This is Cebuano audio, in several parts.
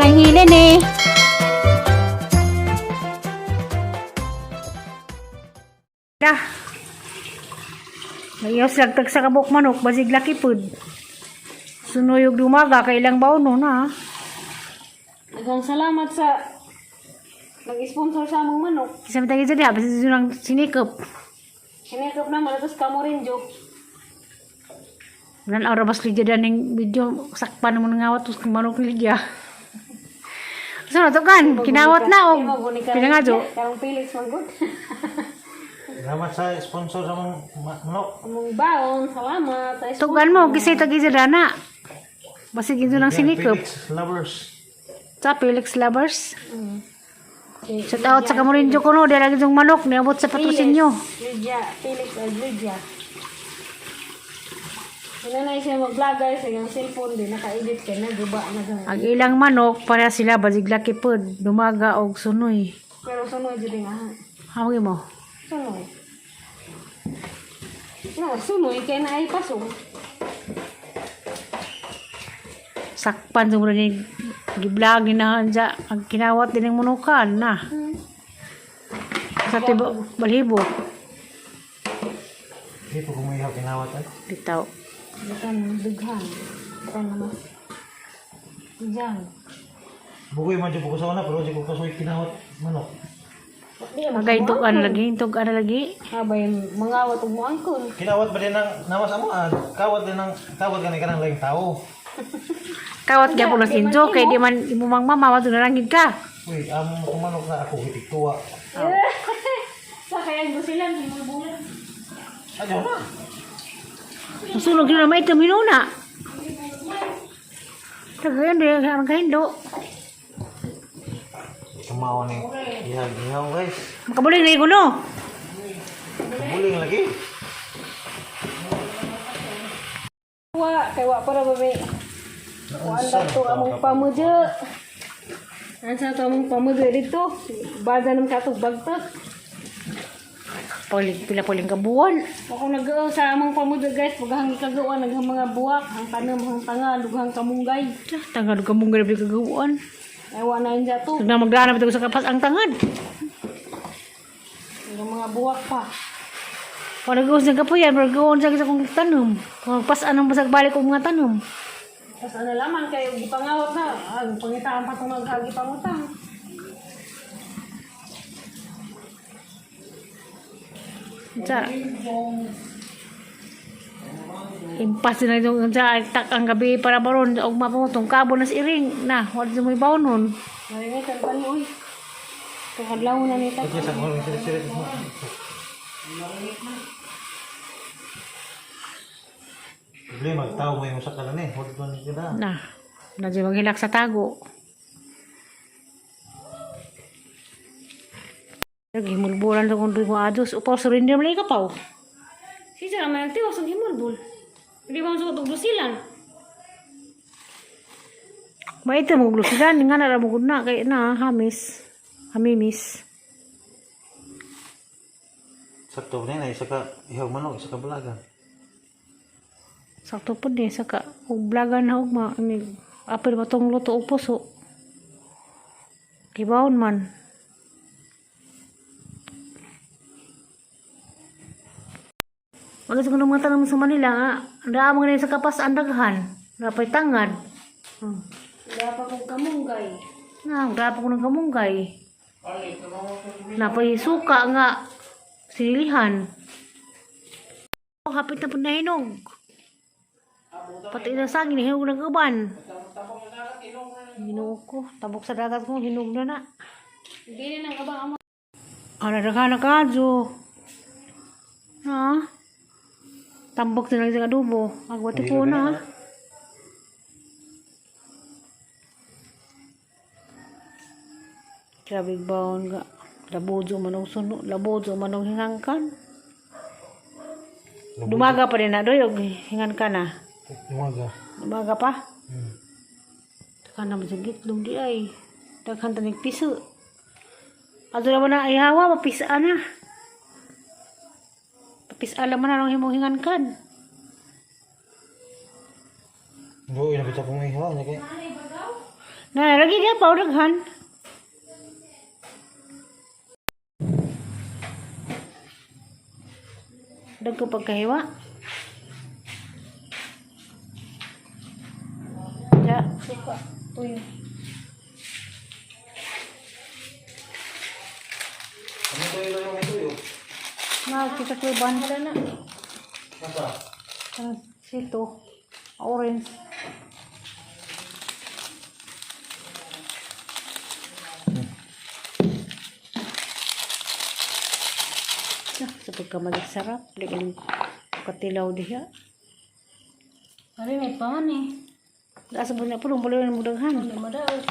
Itom lang hilin eh. Dah. Mayos lagtag sa kabok manok, basig laki pud. Sunuyog dumaga, kailang baon na. Daghang salamat sa nag-sponsor sa among manok. Kisa mitang isa diha, basta lang sinikop. Sinikap na malatos kamo rin, Jo. Nan aura bas lidya daning video sakpan mo nangawat us manok lidya. So na to kan, kinawat na og pinangadyo. Karong Felix manggod. Salamat sa sponsor sa mong manok. Among baon, salamat sa sponsor. Tugan mo kisay tag isa dana. Basig ito lang sinikop. Felix Lovers. Sa Felix Lovers. Shout out sa Kamurinjo ko no, dahil lagi itong manok, niabot sa patrosinyo. Lydia, Felix og Lydia. Wala na siya mag-vlog guys, ang cellphone din naka-edit kay naguba na gani. Ang ilang manok, para sila basig laki pod, dumaga og sunoy. Pero sunoy jud nga. Hawagi mo. Sunoy. No, sunoy kay naay paso. Sakpan sa mura ni giblag ni na anja ang kinawat din ng manukan na. Sa tibo balhibo Hindi po kumihaw kinawat ay. bitaw. Bukan dughan. Bukan naman. Diyan. Bugoy man jud ko sa una pero di ko kasuy kinawat manok. Di man Magay tugan lagi, tugan lagi. Habay mangawat og moangkon. Kinawat ba din ang nawas amo ah. Kawat din ang kawat gani kanang laing tao. Kawat gyapon na sinjo kay di man imo mang mama wato na lang gid ka. Uy, amo kung manok na ako gitigtuwa. Sa kaya ang busilan, himulbulan. Adyo na. Musulog na may itom hinuna. Tagayan di ang kahindo. Tumawa ni ihag ihaw guys. Makabuling na no. Buling lagi. Wa, kay wa para ba may kuan to among pamudyo. Ansa to among pamudyo dito? Bada ng katong bagtak. Paling pila paling kabuan. Ako nag sa among pamudyo guys, pag hang kagawa naghang mga buwak, hang tanom, hang tanga, dughang kamunggay. Tangad ka mong grabe kagawan. Ay wa na yun dyan to. Tugna magdana bitaw sa kapas ang tangad. Yung mga buwak pa. Wala gawas ng kapuyan, pero gawon sa kong tanom. Magpasan ang basag balik kong mga tanom. Tapos ano laman kayo gipangawat na, ang pangitaan pa itong maghagi pangutang. Sa impas din na itong sa tak ang gabi para baron og mapamutong kabo na si iring na wala sa mo ibaw nun. Marinay kan pa ni uy. Tukadlaw na nita. Kaya sa mga sirit-sirit. Problema, tao mo yung usa ka lang eh. Huwag doon kita. Na na dyan maghilak sa tago. Naghimulbulan sa kung mo ados. Upaw, surrender mo lang ikapaw. Siya naman ang tiwas ang himulbul. Hindi ba masuot og dusilan? Maito mo glusidan nga na mo na kay na hamis. Hamimis. Sakto na yun, isa ka ihaw manok, isa ka balagan. Sakto po din saka og blagan na ugma ini apil ba tong luto og puso. Kibawon man. Wala sa mga tanong sa Manila nga, ang mga sa kapas ang daghan. Napay tangad. Wala pa kong kamunggay. Na, grabe ko ng kamunggay. Napay suka nga sinilihan. Oh, hapit na po nahinog. Pati na saging, nahinog ng uban. Hinog ko. Tabok sa dagat ko, hinog na na. Hindi na nang abang amo. Ano na na kadyo. Na? Tambok na lang sa adobo. Agwati ko na. Grabe baon ga. Labojo manong suno, labojo manong hingangkan. Dumaga pa din na doy og hingan ka na. Umaga. Dumaga pa. Taka na sa gitlong di ay. Daghan tanig piso. Ato naman na ihawa, mapisa na. Mapisa naman na nang himong hingan kan. Buoy na bitaw kong ihaw niya kay. Na, lagi dia pa daghan. Dagko pagkahiwa. Ja, Suka. Tuyo. Ano tuyo lang yung tuyo? na kita ko ban. Wala na. Nasa? Ang sito. Orange. Ah, sa pagkamalik sarap, di ko katilaw diha. Ari may pan eh. Asa ba na pulong pulong mo daghan. Ano madaot.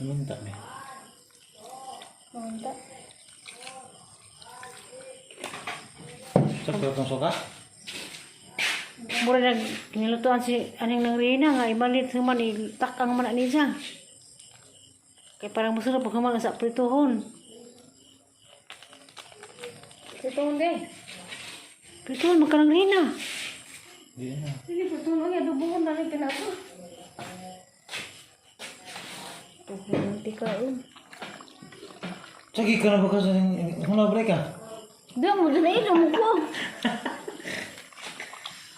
Minta ni. Manta. Sa itong suka? Mura nag nilutuan si aning nang Rina nga imalit human itakang man ani siya. Kay parang masarap pag human sa prituhon. Ito hindi. Prituhon magka ng Rina. Di na. Sige, ito lang. Adobohon na rin pinato. Tuhon tikaon. Sige ka na ba kasi huna break ka? Di mo dyan na ilong ko.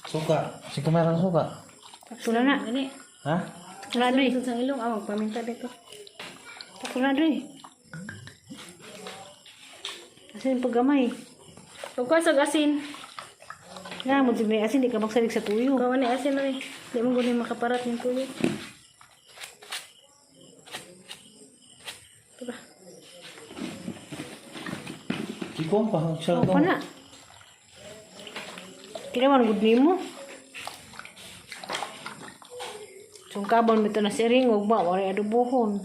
Suka. Si kamera suka. Tula na. Gani. Ha? Tula na Ito sa ilong. Ah, magpaminta dito. Tula na eh. Asin paggamay. Pagkasag asin. Nga mo may asin di ka magsalig sa tuyo. Kawan ni asin rin. Di mo guni makaparat ng tuyo. Diba? Kikong pa. Siya Oh, pa na. Kinaman gud nimo. Sungkabon bito na siring ug ba wala adobohon.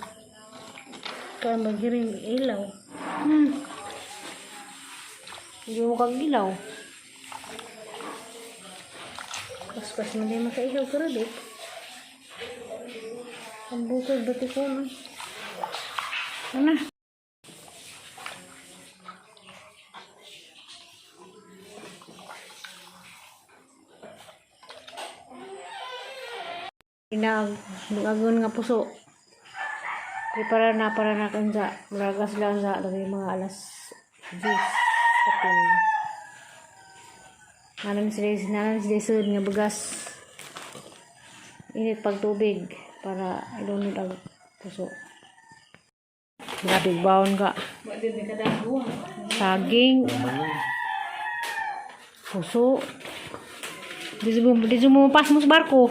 Kaya maghiring ilaw. Hindi mo kagilaw. Paspas man din makaihaw ka rin eh. Ang bukod ba't ko no? Ano na? Inag, nagagon nga puso. Prepara na para na kansa. Muraga sila sa lagi mga alas 10. Kapin. Nanan sila sud nga bagas. Init pagtubig para ilunod ang puso. Grabe baon ka. Saging. Puso. Di mo pas mo sa barko.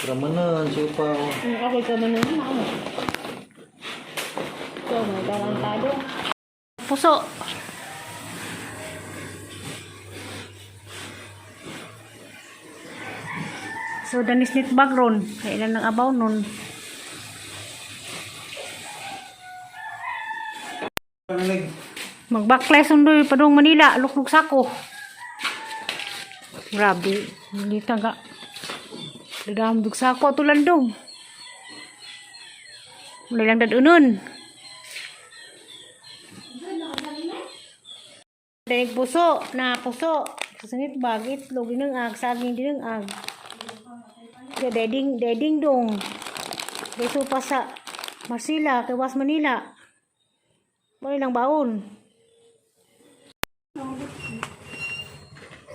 Ramanan, siya pa. Ang ako ka man nun, ako. Ito, may tarantado. Puso. So, danis nit bagron. Kailan ng abaw nun. Magbakles undoy padung Manila, lukluk sako. Grabe, hindi taga. Dadam dug sako ato landong. Wala lang dadunon. Daig puso, na puso. Kasanit bag, itlog, dinang ag, saging dinang ag. Kaya deding, deding dong. Beso pa sa Marsila, kay Was Manila. Wala lang baon.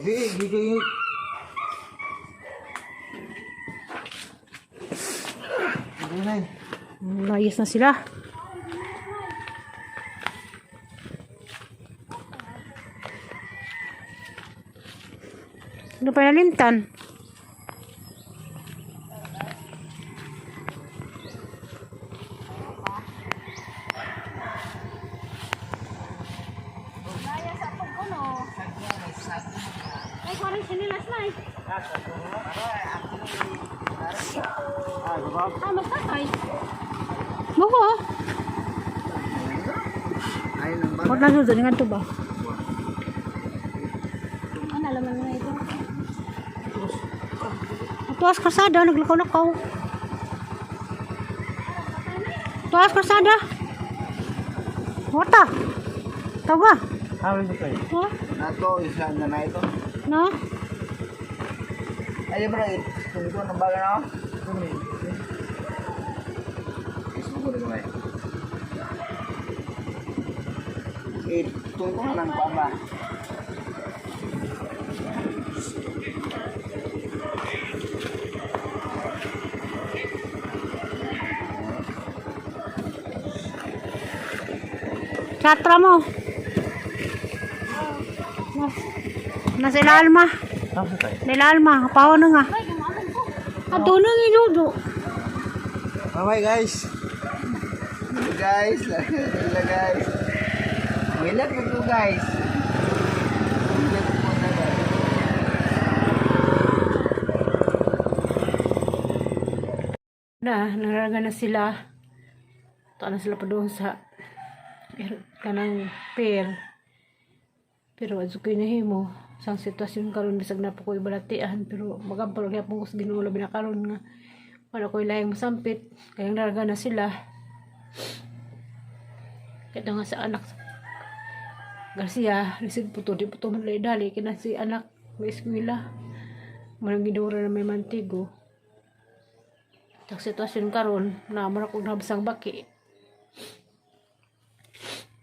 Di, di, di. Di na. Layas na sila. Ano pa nalimtan? Kaya sa pagkuno. Ay, kuha rin sinilas na eh. Ah, magtatay. Buko. Huwag na susunod nga ito ba? Ano, alaman mo na ito. Tuas kalsada, naglakaw-lakaw. Tuas kalsada. Wata. Tawa. Hawin ko tayo. Ha? Nato, isa na na ito. No? Ay, bro, tungkol ng baga na ako. Ismo ko na gamay. Eh, tungkol ng pamba. Chatra mo. Nasa ilalma. Hawin tayo. Ilalma. Paho na nga. Ato na nga iludo. Bye-bye, guys. Hello, guys. Hello, guys. Wilag na ko, guys. Wilag ko na, guys. Na, naraga na sila. Ito na sila pa doon sa kanang pier. Pero adto ko'y nahimo sang sitwasyon karon, bisag na po ko'y balatian, pero magampal gyapon ko sa Ginoo, labi na karon nga wala ko'y lahing masampit kay naraga na sila. Kaya nga sa anak Garcia, lisod po to, di po to man dali kina si anak may eskwela. Manang gidura na may mantigo. Sa sitwasyon karon na mura kog nabasang baki.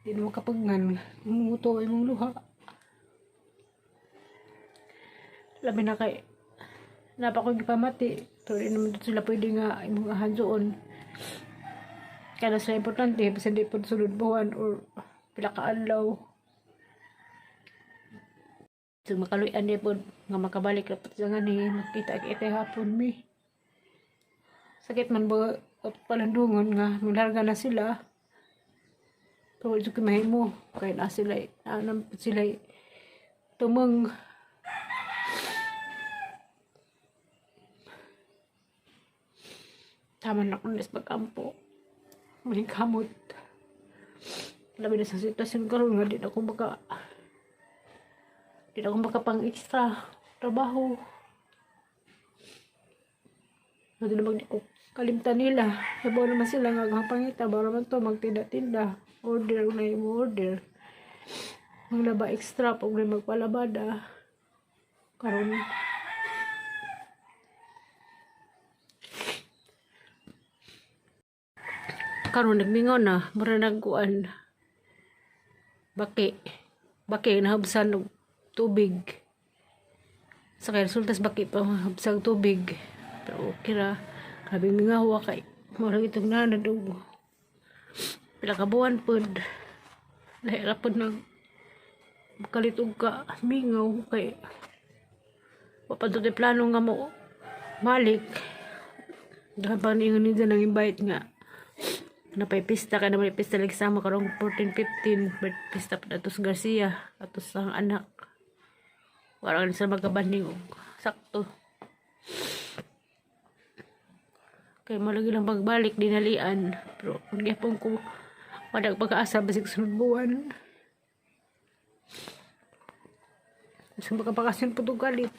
Di na makapagnan, mumuto imong luha. Labi na kay napa ko gipamati, pero di naman to sila pwede nga imong ahansoon. Kaya na sila importante, basta di po sulod buwan or pila ka adlaw. So makaluyan di po nga makabalik dapat sa nga ni makita kita hapon mi. Sakit man ba at palandungon nga maglarga na sila. Pero ito mahimo kaya na sila anam sila tumang tama na kunis pag-ampo. May kamot. Labi na sa sitwasyon karon nga di na ako makapang extra trabaho. Hindi naman di ko kalimtan nila. Ibaw naman sila nga ang pangita. Bawa naman to magtinda-tinda. Order na yung order. Maglaba extra pag may magpalabada. Karon karon nagmingaw na mura nagkuan baki baki nahabsan og tubig sa kay resulta sa baki pa habsang tubig, pero okay ra. Grabe mingaw kay mura itong nanad og pila ka buwan pod. Lahi ra pod nang makalit og ka mingaw kay wa pa to plano nga mo malik. Dahil pa niingon ni dyan ang invite nga napay pista ka naman, pista lagi sama karong 14 15 but pista pa atos Garcia atos ang anak. Wala ka sa magkabanding og sakto kay malagi lang pagbalik dinalian, pero kung gyapon ko wala pag-asa basig sunod buwan. Bisag makabakasyon po galit.